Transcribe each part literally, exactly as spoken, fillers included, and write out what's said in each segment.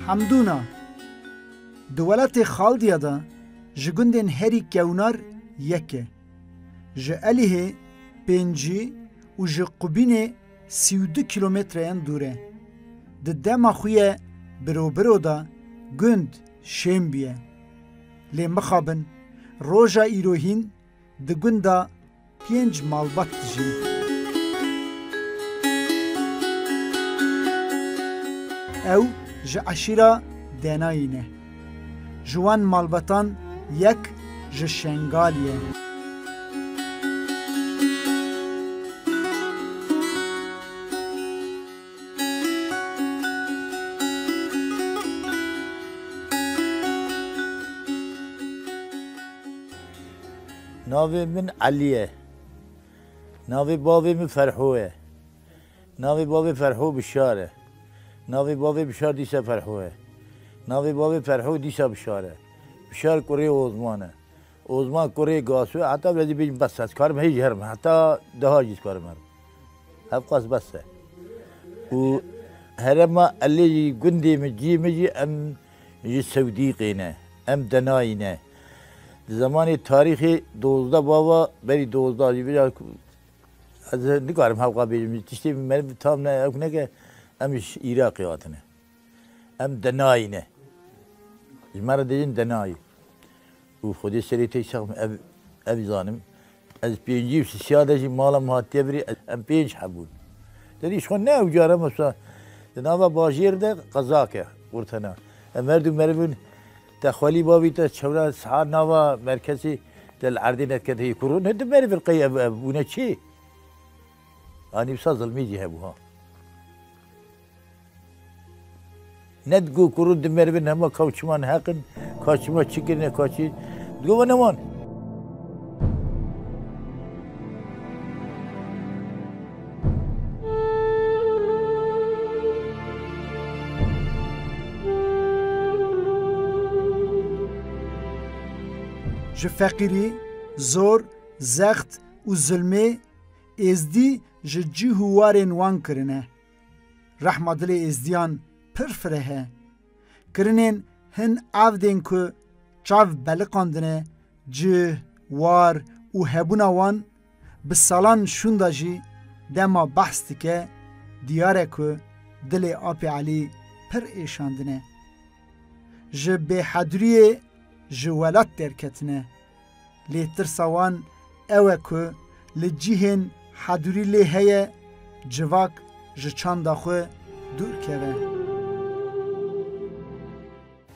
Hemdûna. Di welatê Xaldiya de ji gundên herî kewnar yek e. Ji Elihê pêncî û ji Qubînê sî û du kîlometreyan dûr e. Di dema xwe ye birobiro de gund şên bûye. Lê mixabin, roja îro hîn di gunda pênc malbat dijîn. Ew ji eşîra Denayî ne. Ji wan malbatan yek ji Şengalî ye. Navê min Elî ye. Navê bavê min Ferho ye. Navê bavê Ferho Bişar e. Navê bavê Bişar dîsa Ferho ye. Navê bavê Ferho dîsa Bişar e. Bişar kurê Ozman e. Ozman kurê Gasu e. Heta ez ê bêjim bes, ez karim hê jî herim. Heta daha jî ez karim herim. Hevqas bes e. Û herema Elê jî gundê min, ciyê min jî em ji Sewdîqê ne. Em Denayî ne. Di zemanê tarîxê dozdeh bava, berî dozdeh jî bira ku ez nikarim hevqa bêjim. Tiştê meriv tam ne, ew neke, em ji Iraqê hatine. Em Denayî ne. Ji me re dêjin Denayî. Û Xwedê serê te sax, ev, ev zanim. Ez pêncî û sisiya de jî mala min hatiye birî, em pênc heb bûn. Te dî ji xwe ne ew cara mesela di nava bajêr de qezak e, Qurtena. Em her du merivin te xwelî bavî te çewra saet nava merkezî te li erdê nedikete yê kurûn. Hê du merivin qey ev, ev bûne çi? Anî wisa zilmî jî hebû ha. Ne digo kurû di merivin hema ka çima neheq in, ka çima çi kirine, ka çi. Digo ve neman. Ji feqîrî, zor, zext û zilmê êzdî ji cih û warên wan kirine. Rehma dilê êzdiyan pir fireh e. Kirinên hin avdên ku çav beliqandine, cih, war û hebûna wan bi salan şûnda jî dema behs dike, diyar e ku dilê Apê Elî pir êşandine. Ji bêheduriyê ji welat derketine. Lê tirsa wan ew e ku li cihên hedûrî lê heye, civak ji çanda xwe dûr keve.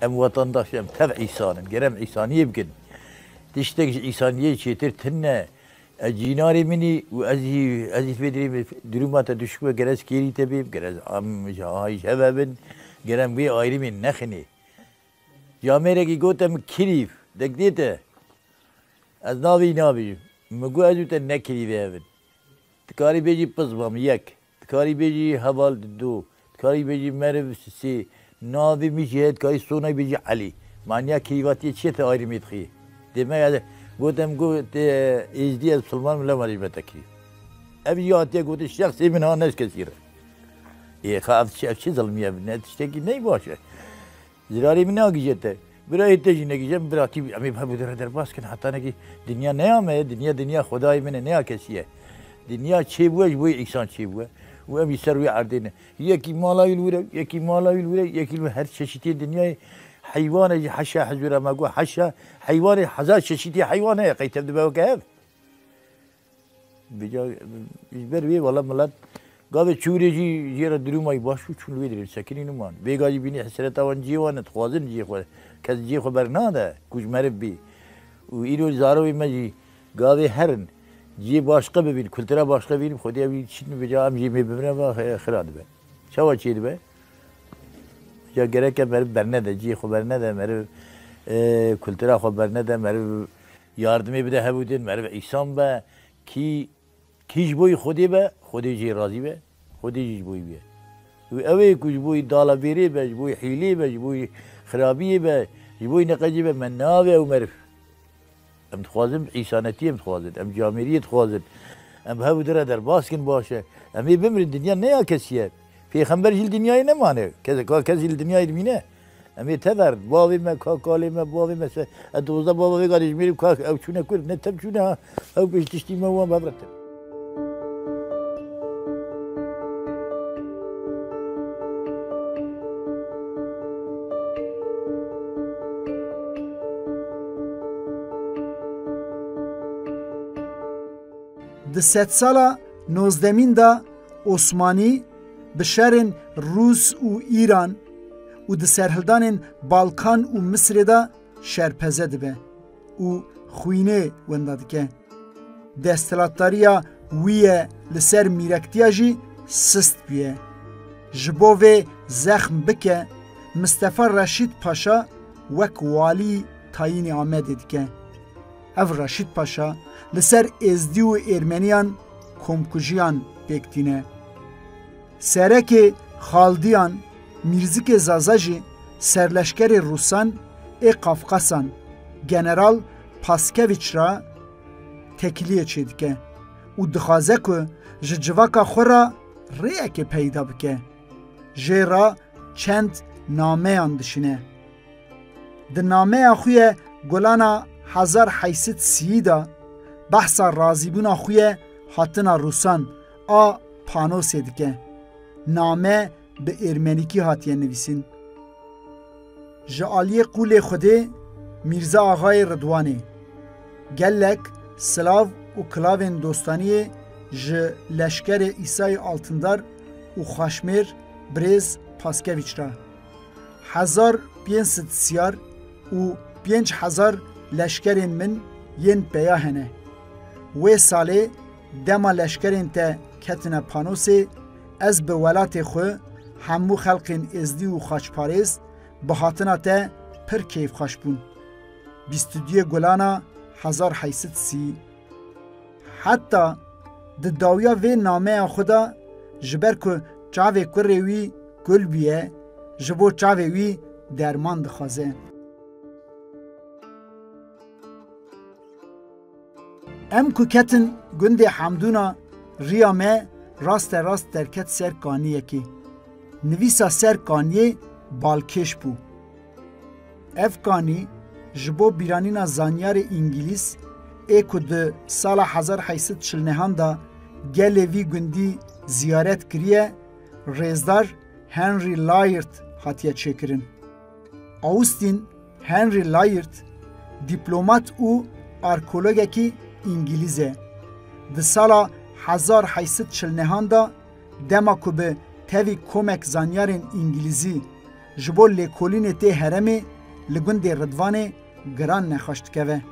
Em wetandaş, em tev îsan in. Ger em îsaniyê bikin, tiştek ji îsaniyê çêtir tune. Ez cînarê min î û ez jî, ez jî vê dirê duruma te duşik be, ger ez kêrî te bêm, ger ez am ji ahayîş hev hebin, ger em wê ayrîmê nexinê. Camêrekî gote min, "Kirîv, dek dê te?" Ez navê wî nabêjim. Min got, "Ez û te ne kirîvê hev in." Dikarî bêjî pizma min yek. Dikarî bêjî heval du. Dikarî bêjî meriv sê. Navê min jî heye, dikarî sonayî bêjî Elî. Maniya kirîvatiyê çi ye, te ayrîmê dixî? Dê me ya gote min, got, "Êzdî, ez misilman im, lema jî me te kirîv." Ev jî hatiye gotin, "Şexsê min ha ne ji kesî re." Ê, xa ev çi, ev çi zilmî ye? Ne tiştekî ney baş e. Zirarê min nagije te. Birayê te jî negije, min biratî, em ê bi hev û du re derbas kin, heta nekî dinya ne ya me ye, dinya, dinya Xwedayê min e, ne ya kesî ye. Dinya çêbûye, ji bo yê îsan çêbûye. Û em jî ser wê erdê ne. Yekî mala wî li wir e, yekî mala wî li wir e, yekî li wir, her çeşitê dinyayê heywan e jî, heşa, hezûra me got, heşa, heywanê, hezar çeşitê heywan heye, qey tev dibe weke hev. Vêca, ji ber wê wela milet gavê çûrê jî jê re durûmayî baş bû, çûn li wê dirê sekinî niman. Vêga jî bînî hesreta wan cihê wan e, dixwazin cihê xwe, kes cihê xwe bernade ku ji meriv bî. Û îro zarokê me jî gavê herin, cihê başqe bibîn, kultura başqe bîn, xwedî ew jî çin vêca em jî mê bimre ve xira dibe. Çawa çê dibe? Ya gereke meriv bernede, cihê xwe bernede, meriv, e, kultura xwe bernede, meriv yardimê bide hevûdin, meriv îsan be, kî, kî ji bo yî Xwedê be, Xwedê jê razî be, Xwedê jî ji bo yî bûye. Û ew ê ku ji bo yî dalavêrê be, ji bo yî hîlê be, ji bo yî xirabiyê be, ji bo yî neqecê be, me navê ew meriv. Em dixwazin îsanetiyê em dixwazin, em camêriyê dixwazin. Em bi hev û du re derbas kin baş e. Em ê bimirin, dinya ne ya kesî ye. Pêxember jî li dinyayê nemane. Kes, ka kesî li dinyayê dimîne. Em ê tev erin. Bavê me, ka-, kalê me, bavê me se-, ez dozda bava vê gadê ji mêrê ka ew çûne kur, ne tev çûne ha. Ew pêş tiştî me wan bevretin. Di sedsala nozdemîn de Osmanî bi şerên Rûs û Îran û di serhildanên Balkan û Misirê de şerpeze dibe û xwînê wenda dike. Desthilatdariya wî ye li ser mîrektiya jî sist bûye. Ji bo vê zexm bike, Mistefa Reşîd Paşa wek walî tayînê Amedê dike. Ev Reşîd Paşa li ser Êzdî û Êrmeniyan komkujiyan pêk tîne. Serekê Xaldiyan, Mîrzikê Zaza jî serleşkerê Rûsan ê Qafqasan, General Paskeviç re tekiliyê çêdike û dixwaze ku ji civaka xwe re rêyekê peyda bike. Jê re çend nameyan dişîne. Di nameya xwe ye Gulana hezar heyt sed sî de behsa razîbûna xwe ye hatina Rûsan a Panosê dike. Name bi êrmenîkî hatiye nivîsîn. Ji aliyê qûlê Xwedê Mîrza Axayê Ridwanê, gelek silav û kilavên dostaniyê ji leşkerê Îsayê Altindar û xweşmêr birêz Paskeviç re. Hezar pênc sed siyar û pênc hezar leşkerên min yên peya hene. Wê salê dema leşkerên te ketine Panosê, ez bi welatê xwe, hemû xelkên êzdî û xaçparêz bi hatina te pir kêfxweş bûn. Bîst û duyê Gulana hezar heyt sed sî. Heta di dawiya vê nameya xwe de, ji ber ku çavê kurê wî kul bûye, ji bo çavê wî derman dixwaze. Em ku ketin gundê Hemdûna, riya me raste rast derket ser kaniyekê. Nivîsa ser kaniyê balkêş bû. Ev kanî ji bo bîranîna zanyarê îngilîz ê ku di sala hezar heyt sed çil nehan de gelê vî gundî ziyaret kiriye, rêzdar Henry Layard hatiye çêkirin. Austin Henry Layard dîplomat û arkeologekî îngilîz e. Di sala hezar heyt sed çil nehan de, dema ku bi tevî komek zanyarên îngilîzî ji bo lêkolînê tê herêmê, li gundê Ridvanê giran nexweş dikeve.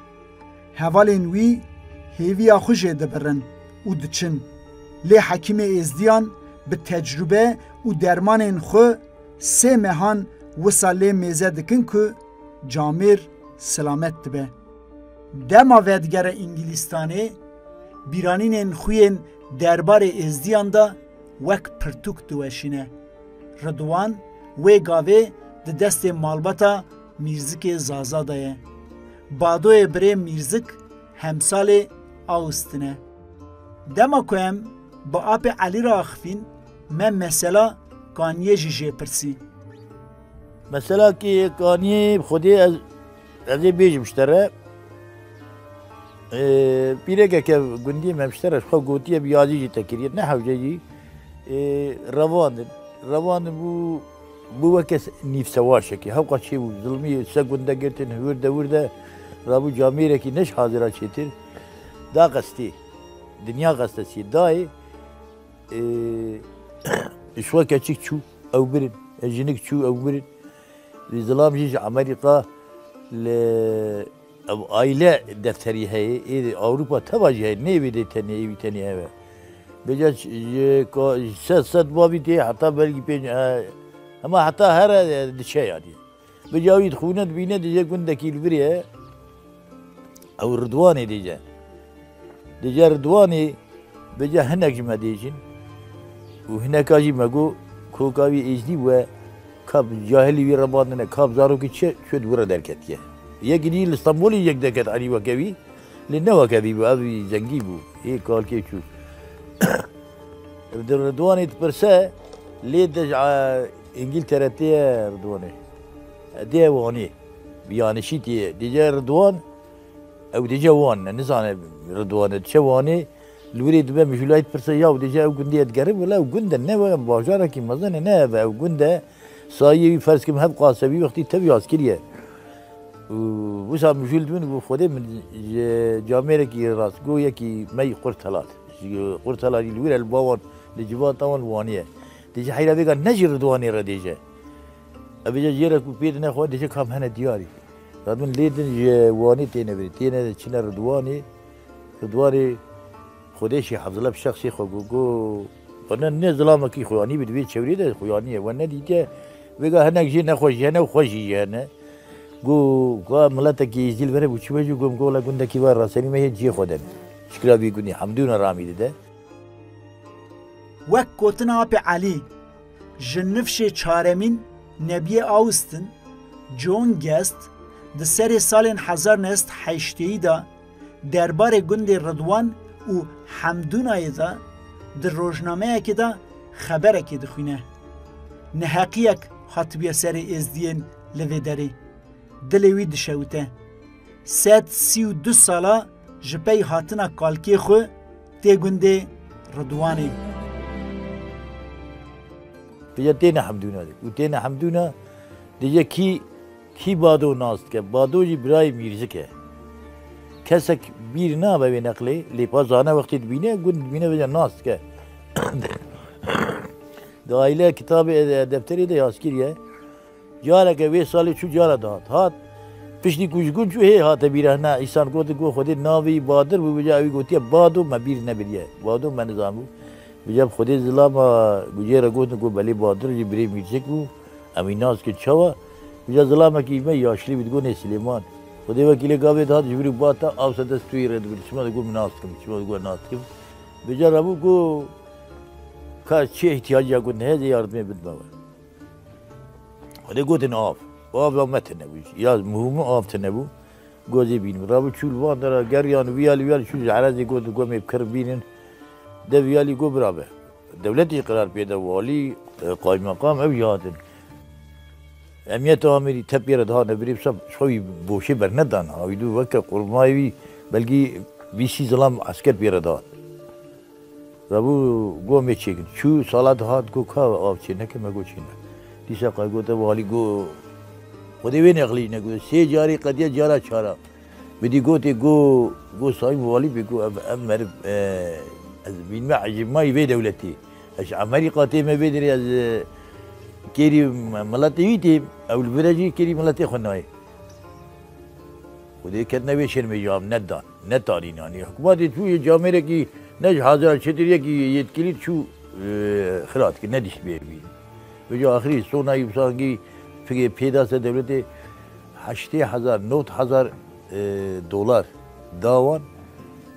Hevalên wî hêviya xwe jê dibirin û diçin. Lê hekîmê êzdiyan bi tecrûbe û dermanên xwe sê mehan wisa lê mêze dikin ku camêr silamet dibe. Dema vedigere Îngilîstanê, bîranînên xwe yên derbarê êzdiyan de wek pirtûk diweşîne. Ridwan wê gavê di destê malbata Mîrzikê Zaza de ye. Badoyê birê Mîrzik hemsalê Austin e. Dema ku em bi apê Elî re axifîn, me mesela Kaniyê jî jê pirsî. Mesela kî Kaniyê Xwedê ez, ez ê bêjim ji te re. Ee, pîrekeke gundî me ji te re ji xwe gotiye, bi yazî jî te kiriye, ne hewce jî, ee, revandin. Revandin bû, bû weke s-, nîvsewaşekî. Hewqa çêbû, zilmî se gund de girtin, wir de wir de rabû camêrekî ne ji hazira çêtir. Da qestî. Dinya qestesî dayê, ee, ji xwe keçik çû, ew birin. E, jinik çû, ew birin. Zilam jî ji Amerîka li ev aile defterî heye. Ê Ewropa teva jî heye. Nê vê dê tenê, ê wî tenê heve. Bêca ji ka-, ji sed, sed bavî tê heta belkî pênc, e, hema heta here, e, diçe yanî. Bêca wî dixwîne dibîne dije gundekî li vir e. Ew Ridwanê dêje. Dêje Ridwanê, vêca hinek ji me dêjin. Û hineka jî me got, koka wî êjdî bûye, kap cahilî wî rebandine, kap zarokî çi, çi di wir re derketiye. Yekî dî li Stenbolê yek derket, Elî weke wî, lê ne weke vî bû, ev wî cengî bû. Ê kalkê çû. Di Ridwanê dipirse, lê de ji, a, Îngiltere tê ye Ridwanê. Dê Wanê, bi yanişî tê, dêce Ridwan, ew dêce Wan, ne, nizane Ridwan e, diçe Wanê, li wirê dibe mijûlayî dipirse, ya û dêce ew gundê ye digerin, wele ew gund e, ne weke bajarekî mezin e, ne ev e, ew gund e, sayiyê wî ferz kim hev qasebî wextî tevî askirî ye. Û wisa mijûl dibin, û Xwedê min ji camêrekî rastgo yekî me yî Qurtelal. Ji Qurtelalî li wir e, li ba wan, li civata wan Wanê ye. Dêce heyra vêga ne ji Ridwanê re dêce. Ev êca jê re ku pê dine xwe dêce kam hene diyarî. Radin lê din ji Wanê têne birî. Têne çine Ridwanê. Ridwanê Xwedê şî hafizela bi şexsê xwe got, got, "Xwe ne, ne zilamekî xuyanî bi di vê çewrê de xuyanî ye. We nedîtiye, vêga hinek jê nexweş jî hene û xweş jî jê hene." Got, "Ka miletekî Êzdî li vere bû çi wecî?" Got, "Gola gundekî var rasenî me hê cihê xwe de ne." Şikila vî gundî Hemdûna ramî dide. Wek gotina Apê Elî, ji nifşê çaremîn Nebiyê Austin, John Guest, di serê salên hezar neh sed heştêyî de derbarê gundê Ridwan û Hemdûnayê de di rojnameyekê de xeberekê dixwîne. Neheqiyek hatibiye serê Êzdiyên li vê derê. Dilê wî dişewite. Sed sî û du sala ji pey hatina kalikê xwe tê gundê Ridwanê. Vêca têne Hemdûna de. Û têne Hemdûna dêce kî, kî Bado nas dike. Bado jî birayê Mîrzik e. Kesek bîr nabe wê neqlê, lê pa zane wextê dibîne, gund dibîne vêca nas dike. Di aîle kitabê, e, defterê de yaskiriye. Careke wê salê çû cara dihat. Hat, piştî ku ji gund çû hê hate bîra hina îsan gotin ku Xwedê navê wî Badir bû, vêca ewî gotiye Bado me bîr nebiriye. Bado me nizanbû. Vêca bi Xwedê zilama ku jê re gotin ku belê Badir jî birê Mîrzik bû, em wî nas dikin çawa. Vêca zilamekî me yaşlî bû, digot nê Silêman. Xwedê wekîlê gavê dihat ji vir û bata awse dest wî re dibir. Çima digot min nas dikim, çima digot nas dikim. Vêca rabû ku ka çi ihtiyacî ya gund heye, dê yardimê bidime we. Xwedê gotin av. Av ya me tune bû. Ya muhûmî av tune bû. Gozê bîn. Rabû çû li van dera geriyan, viyalî, viyalî çû ji Erezê got, got, "Em ê bi kir bînin." De viyalî got, "Birabe." Dewletê qerar pê de, walî, e, qaymeqam ew jî hatin. Emniyeta Amerî tepê re dihane birê, bi seb ji xwe wî boşê bernedan. Hawî dû weke qurmayê wî belkî bîst sî zilam esker pê re dihat. Rabû gomê çêkin. Çû sala dihat, got, "Ka av çê neke?" Me got, "Çê ne." Dîsa qay gote, "Valî go, Xwedê wê nexlî ne." Got, sê carî qediye, cara çara. Bidî gotê, go, go sayın valî bê, go ev, ev meriv, e, ez bînme ecêmayî vê dewletê. Ez ji Amerîka têm, vê derê ez, e, kêrî miletê wî têm. Ew li vir e jî kêrî miletê xwe nayê. Xwedê ketine vê şermê, cam nedan, netanîn, yanî hikûmetê çû yê camêrekî ne ji hazira çêtir yekî yetkilî çû, e, xilas kir, nedîşt bê bî. Vêca axirî sona yî sangî fikê pêda ser dewletê heştê hezar, nod hezar, e, dolar da wan,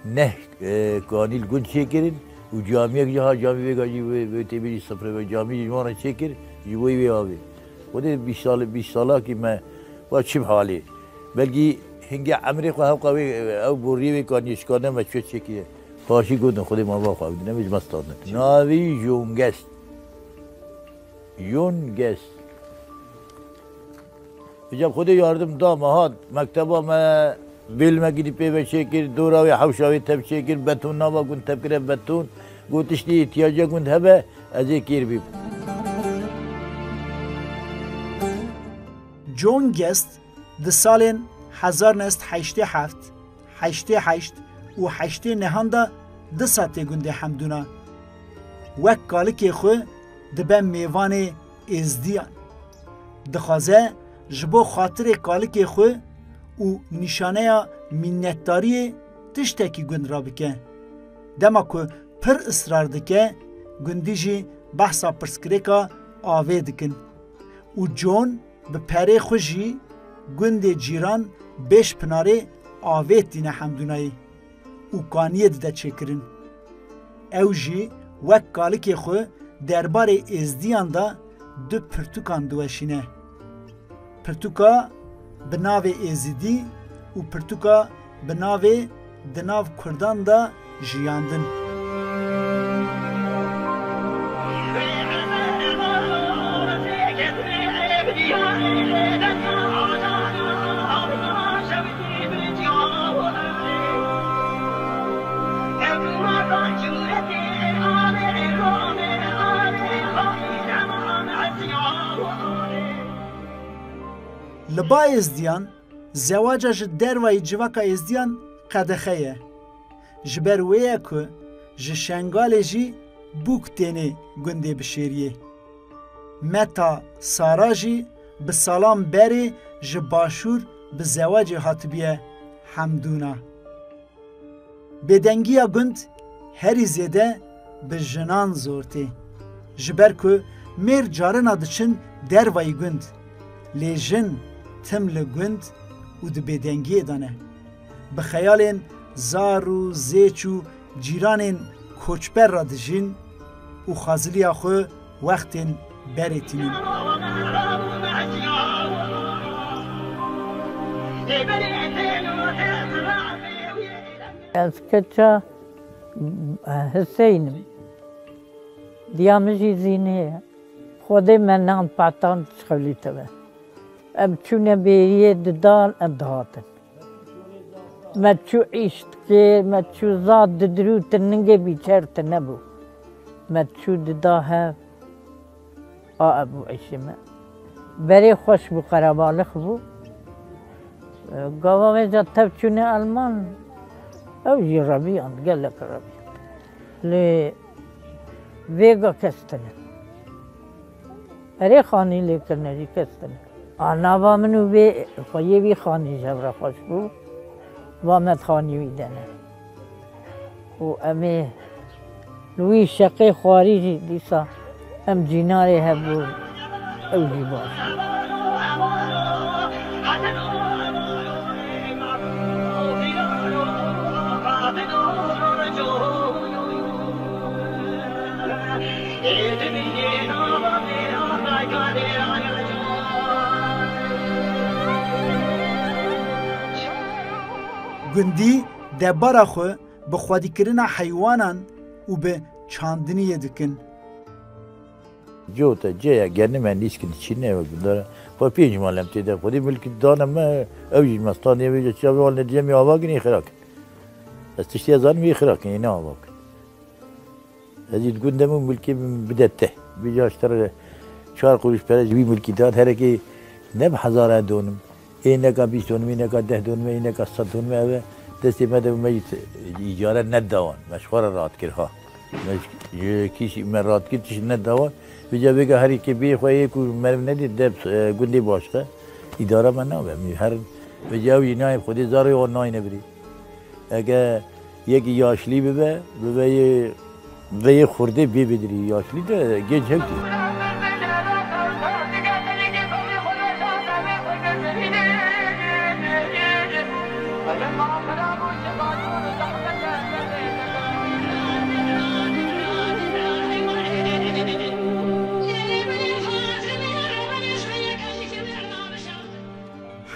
neh, e, kanîl gund çêkirin û camiyek jî ha camî vêga jî wê, wê tê bêjî sifre ve camî jî ji wan re çêkir, ji bo wê avê. Xwedê bîst sal, bîst salakî me wa çi bi halê. Belkî hingê emrê xwe hewqa wê, ew boriyê wê kaniyê şikandin me çi çêkiriye. Paşî gotin Xwedê mava xwe bidin, em ê ji me standin. Navî Jongest. Jongest. Îca Xwedê yardim da me, hat mekteba me, bêlmekî dî pê ve çêkir, dora wê hewşa wê tev çêkir, beton nava gund tevkire beton, got tiştî îhtiyaca gund hebe, ez ê kêr bîm. John Guest di salên hezar neh sed heştê heft, heştê heşt û heştê nehan de disa tê gundê Hemdûna. Wek kalikê xwe dibe mêvanê Êzdiyan. Dixwaze ji bo xatirê kalikê xwe û nîşaneya minnetdariyê tiştekî gund rabike. Dema ku pir israr dike, gundî jî behsa pirsgirêka avê dikin. Û John bi perê xwe jî gundê cîran Bêşpinarê avê tîne Hemdûnayê û kaniyê dide çêkirin. Ew jî wek kalikê xwe derbarê Êzdiyan de du pirtûkan diweşîne. Pirtûka bi navê Êzidî û pirtûka bi navê Di Nav Kurdan de Jiyandin. Li ba Êzdiyan, zewaca ji dervayî civaka Êzdiyan qedexe ye. Ji ber wê ye ku ji Şengalê jî bûk tênê gundê bişêriyê. Meta Sara jî bi salan berê ji Başûr bi zewacê hatibiye Hemdûna. Bêdengiya gund herî zêde bi jinan zor tê. Ji ber ku mêr carina diçin dervayî gund, lê jin tim li gund û di bêdengiyê de ne. Bi xeyalên zar û zêç û cîranên koçber re dijîn û xaziliya xwe wextên berê tînin. Ez keça Hiseyn im. Diya min jî Zînê ye. Xwedê me nan patan dişxilîteve. Em çûne bêriyê didan, em dihatin. Me çû îşt kê, me çû zat didirûtin, ningê bîçer tune bû. Me çû dida hev. A, ev bû eşê me. Berê xweş bû, qerebalix bû. E, gava vêca tev çûne Elman, ew jî rebiyand, gelek rebiyand. Lê vêga kes tune. Erê xanî lê kirine jî kes tune. A, nava min û vê xweyê vî xanî ji hev re xweş bû. Va me di xanî wî de ne. Û em ê li wî şeqê xwarî jî dîsa em cînarê hebûn, ew jî baş. Gundî debara xwe bi xwedîkirina heywanan û bi çandiniyê dikin. Cote, ceya, genime, nîskin, çîne, gundara. Xwe pênc mal em tê de. Xwedî milkî dane me, ew jî me standê vêca çavê wan ne diyemê ava ginî xirak. Ez tiştê zanim wî xirak, yê ne ava kin. Ez jî di gundem û milkê min bide te. Vêca ji te re çar qurûş pere ji wî milkî dan, herekê ne bi hezar e donim. Ê neka bîst donimê, neka deh donimê, ê neka sed donimê ev e. Destê me de me îcare neda wan. Me ji xwe re rahat kir ha. Me ji, ji kîşî me rahat kir, tişt neda wan. Vêca vêga herî kê bê xwe yê ku meriv nedî de, e, gundê başxe. Îdara me nabe. Min her vêca ew jî nayê Xwedê zarê wan nayne birî. Ege yekî yaşlî bibe, bibe yê, vê yê xurdê bê bidirî. Yaşlî de genç hewtî.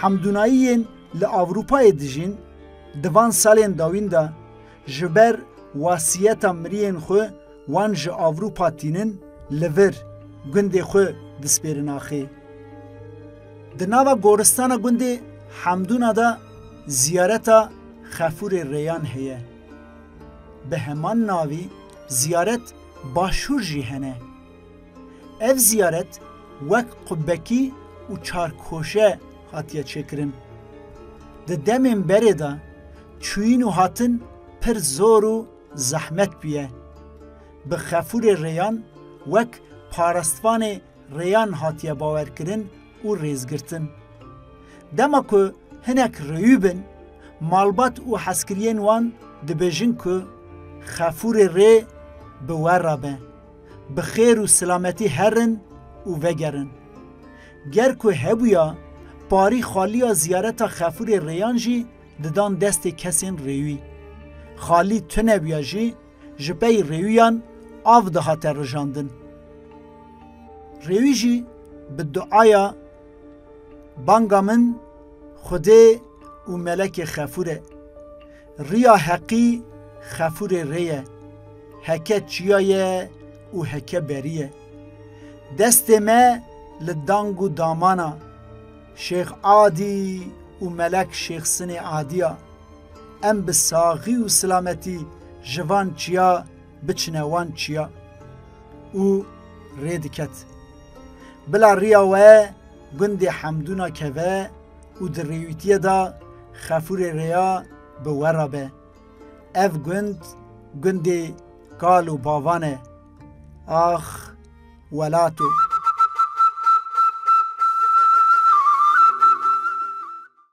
Hemdûnayiyên li Ewropayê dijîn, di van salên dawîn de ji ber wasiyeta miriyên xwe wan ji Ewropa tînin li vir gundê xwe dispêrin axê. Di nava goristana gundê Hemdûna de ziyareta Xefûrê Rêyan heye. Bi heman navî ziyaret Başûr jî hene. Ev ziyaret wek qubbekî û çarkoşe hatiye çêkirin. Di demên berê de çûyîn û hatin pir zor û zehmet bûye. Bi Xefûrê Rêyan wek parastvanê rêyan hatiye bawerkirin û rêzgirtin. Dema ku hinek rêwî bin, malbat û hezkiriyên wan dibêjin ku Xefûrê Rê bi we re be, bi xêr û silametî herin û vegerin. Ger ku hebûya, parî xaliya ziyareta Xefûrê Rêyan jî didan destê kesên rêwî. Xalî tune bûya jî, ji pey rêwiyan av dihate rijandin. Rêwî jî bi duaya banga min Xwedê û melekê Xefûr e. Riya heqî Xefûrê Rê ye. Heke çiya ye û heke berî ye. Destê me li dang û damana Şêx Adî û melek Şêx Sinê Adiya. Em bi saxî û silametî ji van çiya biçine wan çiya û rê diket. Bila riya we gundê Hemdûna keve û di rêwîtiyê de Xefûrê Rêya bi we re be. Ev gund, gundê kal û bavan e. Ax, welato.